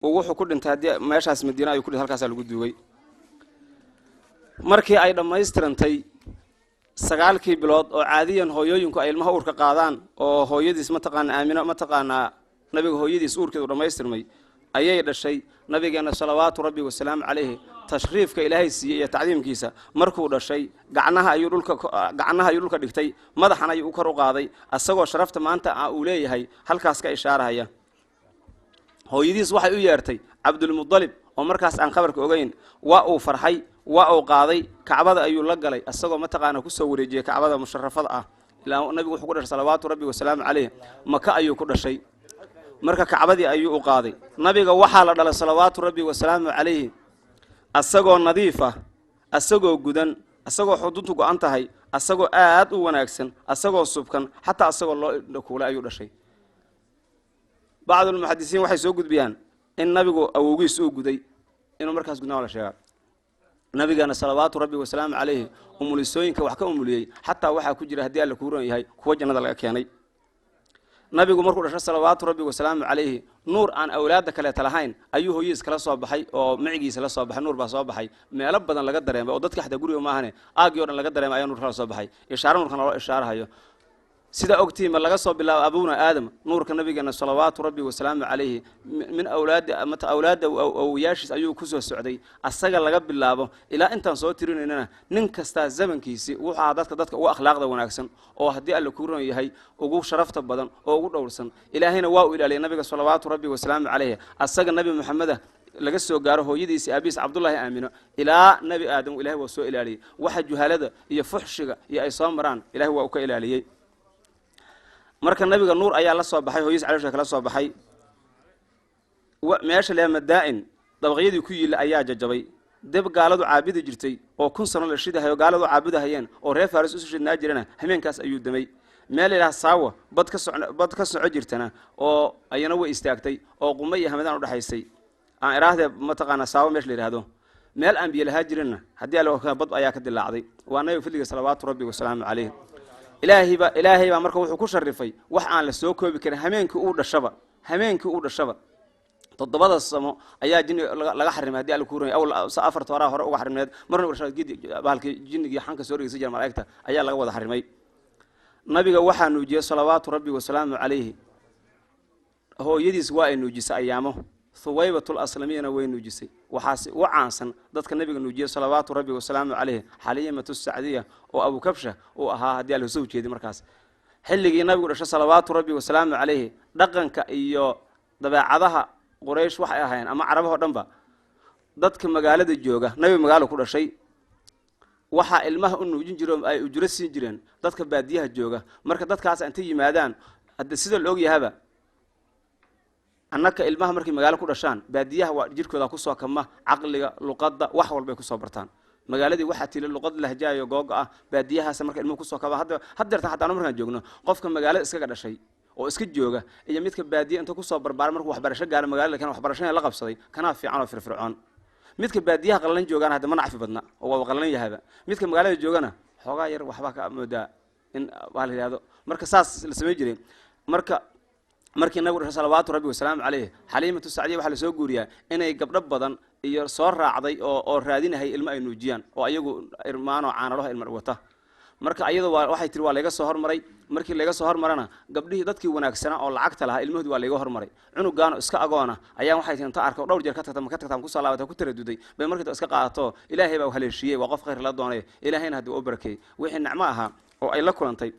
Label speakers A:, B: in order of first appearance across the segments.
A: Wuxuu ku dhintay haddii meeshaas Madiina ayuu ku dhintay, halkaasaa lagu duugay. Markii ay dhammaystirantay 9-kii bilood oo caadiyan hooyooyinku ay ilmaha uurka qaadaan, oo hooyadiis, mataqaana, Aamino, mataqaanaa, nabiga hooyadiis uurkeedu dhammaystirmay, ayay dhashay nabigeena salawaatu rabbi wasalaamu calayhi. Tashriifka Ilaahay siiyey iyo tacdiimkiisa, markuu dhashay gacnaha ayuu dhulka dhigtay, madaxan ayuu u kor u qaaday, asagoo sharafta maanta uu leeyahay halkaas ka ishaarahaya. Hooyadiis waxay u yeertay Cabdulmudalib oo markaas aan khabarka ogeyn. Waa uu farxay, waa uu qaaday, Kacbada ayuu la galay, asagoo, mataqaana, kusoo wareejiyey Kacbada musharafada ah. Ilaa nabigu wuxuu ku dhashay salawaatu rabbi wasalaamu caleyh Maka ayuu ku dhashay. Marka Kacbadii ayuu u qaaday. Nabiga waxaa la dhalay salawaatu rabbi wasalaamu calayhi asagoo nadiif ah, asagoo gudan, asagoo xuduntu go-an tahay, asagoo aad u wanaagsan, asagoo subkan, xataa asagoo loo dhakuulay ayuu dhashay. Bacdulmuxadisiin waxay soo gudbiyaan in nabigu awowgiis uu guday, inuu markaas gudnaa waa la sheegaa. Nabigeena salawaatu rabbi wasalaamu calayhi umulisooyinka wax ka umuliyey xataa waxaa ku jira, haddii Alla kuu ron yahay, kuwa jannada laga keenay. Nabigu markuu dhasho salawaatu rabbi wasalaamu calayhi, nuur aan awlaadda kaleeta lahayn ayuu hooyadiis kala soo baxay oo micigiisa la soo baxay. Nuur baa soo baxay meelo badan laga dareemay, oo dadka xataa guriga maahane aaggii o dhan laga dareemay ayaa nuur kala soo baxay, ishaaro nuurkana loo ishaarahayo. Sida ogtiima, laga soo bilaabo abuna Aadam, nuurka nabigeena salawaatu rabbi wasalaamu calayhi min awlaadi awlaadda awowayaashiis ayuu kusoo socday. Asaga laga bilaabo ilaa intaan soo tirinaynana, nin kastaa zamankiisi wuxuu ahaa dadka ugu akhlaaqda wanaagsan, oo haddii Alla kuu ron yahay ugu sharafta badan oo ugu dhowrsan. Ilaahayna waa uu ilaaliyay nabiga salawaatu rabbi wasalaamu calayhi. Asaga Nabi Maxameda laga soo gaaro hooyadiisi, aabihiis Cabdullaahi, Aamino, ilaa Nebi Aadam, Ilahay waa soo ilaaliyey. Waxa juhalada iyo fuxshiga iyo ay soo maraan, Ilahay waa uu ka ilaaliyey. Marka nabiga nuur ayaa la soo baxay, hooyadiis caloosha kala soo baxay. Meesha lee Madaa-in dabaqyadii ku yiilla ayaa jajabay. Deb gaaladu caabudi jirtay oo 1000 sano la shidahayo, gaaladu caabudahayeen oo reer Faris usu shidnaa jirana, hameenkaas ayuu damay. Meel yidhaha Saawa bad ka soco jirtana oo ayana way istaagtay, oo Qumo iyo Hamadaan udhexaysay, aan iraahdee, mataqaanaa, Saawa meesha la yidhahdo, meel aan biyo lahaa jirinna, haddii Alla bad ayaa ka dilaacday. Waa nabiga fadliga salawaatu rabbi wasalaamu calayh. Ilaahay baa marka wuxuu ku sharifay wax aan la soo koobi karin. Hameenkii uu dhashaba toddobada samo ayaa jinni laga xarimay, haddii Alla kuu ron awl afarta horaa hore uga xarimneed. Marna u dhasha gidi bahalkii jinnigii xanka soo dhegeysan jira, malaa'igta ayaa laga wada xarimay. Nabiga waxaa nuujiyey salawaatu rabbi wasalaamu calayhi hooyadiis, waa ay nuujisay ayaamo. Thuwaybatul Aslamiyana way nuujisay. Waxaase u caansan dadka nabiga nuujiyey salawaatu rabbi wasalaamu calayhi Xaliimatu Sacdiya, oo Abukabsha uu ahaa, haddii Alla soo jeedi. Markaas xilligii nabigu dhasho salawaatu rabbi wasalaamu calayhi, dhaqanka iyo dabeecadaha Quraysh waxay ahaayeen, ama carabahoo dhan ba, dadka magaalada jooga, nabiga magaalo ku dhashay, waxaa ilmaha u nuujin jire oo ay ujro siin jireen dadka baadiyaha jooga. Marka dadkaas intay yimaadaan, hadda sida la og yahaba, annaka ilmaha markay magaalo ku dhashaan, baadiyaha waa jirkooda kusoo kama, caqliga, luqadda, wax walbay kusoo bartaan. Magaaladii waxaa tili luqad lahjaayo googo ah, baadiyahaas marka ilmuhu kusoo kaba. Hadda haddeerta xataa anu markaan joogno, qofka magaalada iskaga dhashay oo iska jooga iyo midka baadiya inta kusoo barbaaray, markuu waxbarasho gaaro magaalada kan waxbarashada la qabsaday, kanaa fiican oo firfircoon. Midka baadiyaha qalalan joogaana hadda ma nacfi badna oo waaba qalalan yahaba. Midka magaalada joogana xoogaa yar waxbaa ka moodaa in waa la yidhahdo. Marka saas la samayn jiray. Marka markii nabigu dhashay salawaatu rabbi wasalaamu caleyh, Xaliimatu Sacdiya waxaa lasoo guuriyaa inay gabdho badan iyo soo raacday oo raadinahay ilmo ay nuujiyaan, oo ayagu irmaanoo caanalaho ilma wata. Marka ayada waa waxay tiri, waa layga soo hormaray. Markii layga soo hormarana, gabdhihii dadkii wanaagsanaa oo lacagta lahaa ilmahoodii waa layga hormaray. Cunugaano iska agoona ayaa waxay tii inta arko dhowr jeer ka tagta, ma ka tagta, ma kusoo laabata, ku taraduday bay markii iska qaadato. Ilaahay baa haleeshiiyey, waa qof khayr la doonay, Ilaahayna haddii u barakeeyey. Wixii nicmo ahaa oo ay la kulantay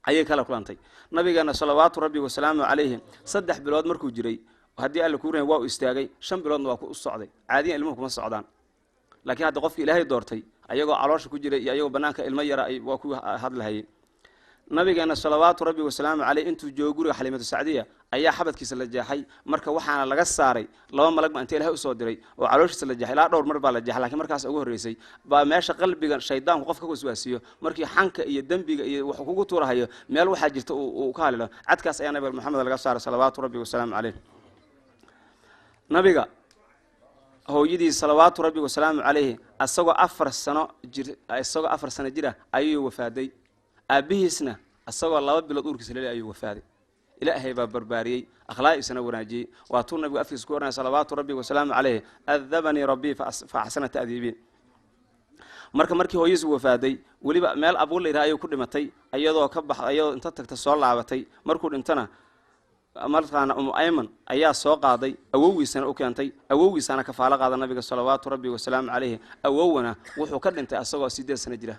A: ayay kala kulantay. Nabigeena salawaatu rabbi wasalaamu calayhi 3 bilood markuu jiray, haddii Alla kuu ran, waa u istaagay. 5 biloodna waa ku u socday. Caadiyan ilmuhu kuma socdaan, laakiin hadda qofki Ilaahay doortay, ayagoo caloosha ku jiray iyo ayagoo banaanka ilmo yara waa ku hadlahayay. Nabigeena salawaatu rabbi wasalaamu caleyh intuu joogo guriga Xaliimatu Sacdiya ayaa xabadkiisa la jeexay. Marka waxaana laga saaray laba malag ba inta Ilahay usoo diray oo calooshiisa la jeexay. Ilaa dhowr mar baa la jeexay, lakiin markaas ugu horreysay baa meesha qalbiga shaydaanku qofka ka waswaasiyo, markii xanka iyo dembiga iyo wuxuu kugu tuurahayo, meel waxaa jirta uu ka halilo. Cadkaas ayaa nabiga Maxamed laga saaray salawaatu rabbi wasalaamu caleyh. Nabiga hooyadii salawaatu rabbi wasalaamu calayhi isagoo 4 sano jira ayuu wafaaday. Aabbihiisna isagoo 2 bilood uurkiisa lele ayuu wafaaday. Ilaahay baa barbaariyey, akhlaaqiisana wanaajiyey. Waa tuu nabigu afkiisa ku oranaya, salawaatu rabbi wasalaamu caleyh: "Adabanii rabbii fa axsana ta'diibii." Marka markii hooyadiis wafaaday, weliba meel abuur la yidhaha ayuu ku dhimatay, iyadoo ka bax, iyadoo inta tagta soo laabatay. Markuu dhintana, mataqaana, Umu Ayman ayaa soo qaaday, awowgiisana u keentay. Awowgiisana kafaalo qaada nabiga, salawaatu rabbi wasalaamu caleyhi. Awowna wuxuu ka dhintay asagoo 8 sano jira.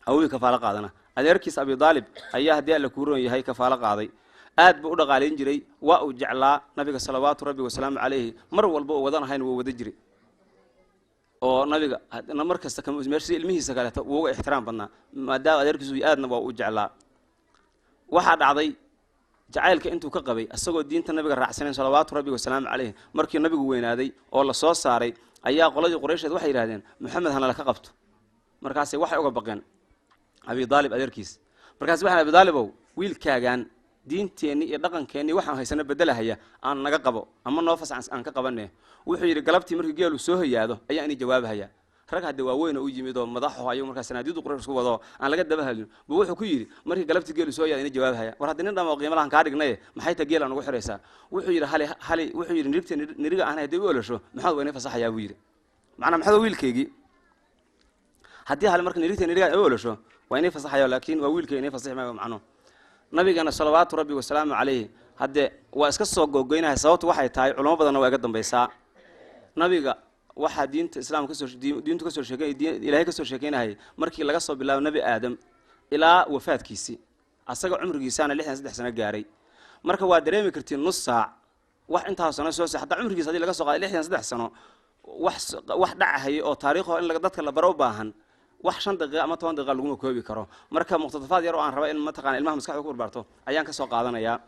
A: Awowgii kafaalo qaadana, adeerkiis Abi Daalib ayaa, haddii Alla kuu roon yahay, kafaalo qaaday. Aad buu u dhaqaalayn jiray, waa uu jeclaa nabiga, salawaatu rabbi wasalaamu caleyhi. Mar walba uu wadanahayna wuu wada jiray oo nabiga mar kasta si ilmihiisa kaleeto wuu uga ixtiraam badnaa, maadaama adeerkiisu aadna waa u jeclaa. Waxaa dhacday jacaylka intuu ka qabay, isagoo diinta nabiga raacsanayn, salawaatu rabbi wasalaamu caleyh, markii nabigu weynaaday oo la soo saaray ayaa qoladii Quraysheed waxay yidhahdeen: "Maxamed hanala ka qabto." Markaase waxay uga baqeen Abi Daalib adeerkiis. Markaas waxaan: "Abi Daalibow, wiilkaagaan diinteenni iyo dhaqankeenni waxaan haysano bedelahaya aan naga qabo ama noo fasax aan ka qabane." Wuxuu yidhi: "Galabtii markii geelu soo hoyaado ayaa ini jawaabahaya." Rag hadde waaweyn oo u yimid oo madaxo ayagu markaa sanaadiidu Quraysh isku wado aan laga daba hadlin buu wuxuu ku yidhi: "Markii galabtii geelu soo hoyaado ini jawaabahaya." "War haddii nin dhama oo qiimo lahan kaa dhignaye, maxay ta geela nugu xiraysaa?" Wuxuu yidhi: "Hali hali," wuxuu yidhi, "nirigta niriga ahna hadday u olosho, Maxamed waa inay fasaxayaa," buu yidhi. Macnaa Maxamed waa wiilkaygii, haddii hali marka nirigta niriga ay u olosho waa inay fasaxayo, laakiin waa wiilkay, inay fasaxi maayo macnuhu. Nabigana, salawaatu rabbi wasalaamu calayhi, haddee waa iska soo googoynahay. Sababtu waxay tahay culamo badanna waa iga dambaysaa. Nabiga waxaa diinta islaamka kasoo diintu kasoo sheekey, Ilaahay kasoo sheekeynahayay markii laga soo bilaabo Nebi Aadam ilaa wafaadkiisii, asaga cumrigiisaana 63 sano gaaray. Marka waa dareemi kartiin nus saac wax intaas sano soo hataa cumrigiisa hadii laga soo qaaday 63 sano, wax dhacahaya oo taariikho in dadka la baro u baahan, wax 5 daqiiqa ama 10 daqiiqa laguma koobi karo. Marka muqtadafaad yar oo aan raba in, mataqana, ilmaha maskaxda ku barbaarto ayaan kasoo qaadanayaa.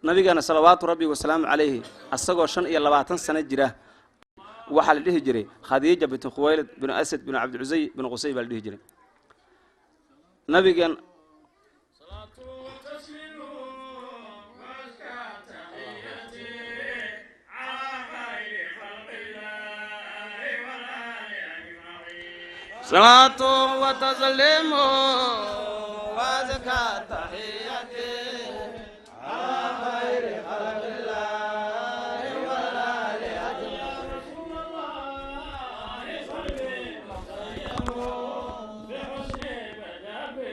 A: Nabigeena, salawaatu rabbi wasalaamu calayhi, asagoo 25 sano jira waxaa la dhihi jiray Khadiija bintu Khuwaylid binu Asad binu Cabdilcusay binu Qusay baa la dhihi jiray nabigeen.
B: صلاة وتسليم وزكاة تحيتي على خير خلق الله والآل أجمعين. رسول الله صل وسلم بحسن بدء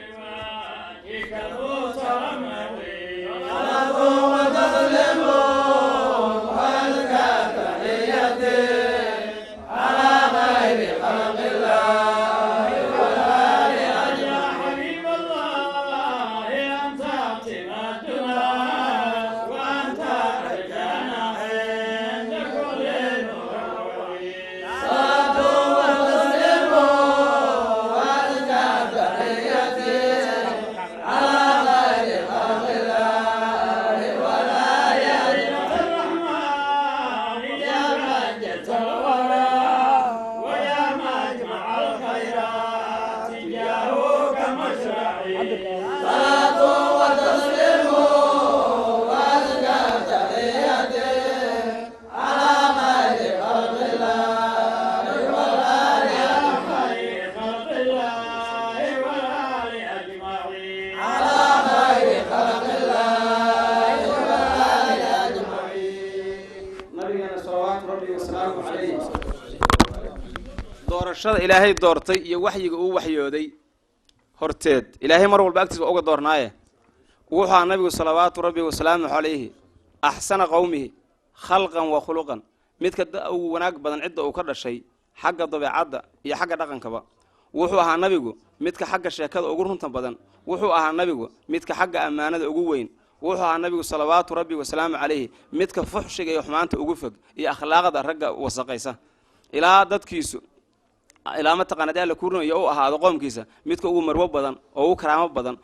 B: صلاة وتسليم وزكاة تحيتي على خير خلق الله والآل أجمعين. يا حبيب الله، أنت اعتمادنا وأنت رجانا عند كل صلاة وتسليم وأزكى تحيتي على خير خلق الله والآل أجمعين. الرحمن يا مجد الورى ويا مجمع الخيرات جاءوك مشرعي. صلاة وتسليم وأزكى تحيتي على خير خلق الله والآل خير خلق الله والآل أجمعين. على خير خلق الله والآل أجمعين.
A: Nabigeena, salawaatu rabbi wasalaamu calayh, doorashada Ilaahay doortay iyo waxyiga uu waxyooday horteed, Ilaahay mar walba agtiis waa uga doornaaye. Wuxuu nabigu, salawaatu rabbi wasalaamu calayhi, axsana qowmihi khalqan wa khuluqan, midka ugu wanaag badan cidda uu ka dhashay xagga dabeecadda iyo xagga dhaqankaba. Wuxuu ahaa nabigu midka xagga sheekada ugu runta badan. Wuxuu ahaa nabigu midka xagga ammaanada ugu weyn. Wuxuu ahaa nabigu, salawaatu rabbi wasalaamu calayhi, midka fuxshiga iyo xumaanta ugu fog iyo akhlaaqda ragga wasaqaysa, ilaa dadkiisu ilaa, mataqaana, dee Alla kuurinayo u ahaado qoomkiisa midka ugu marwo badan oo ugu karaamo badan.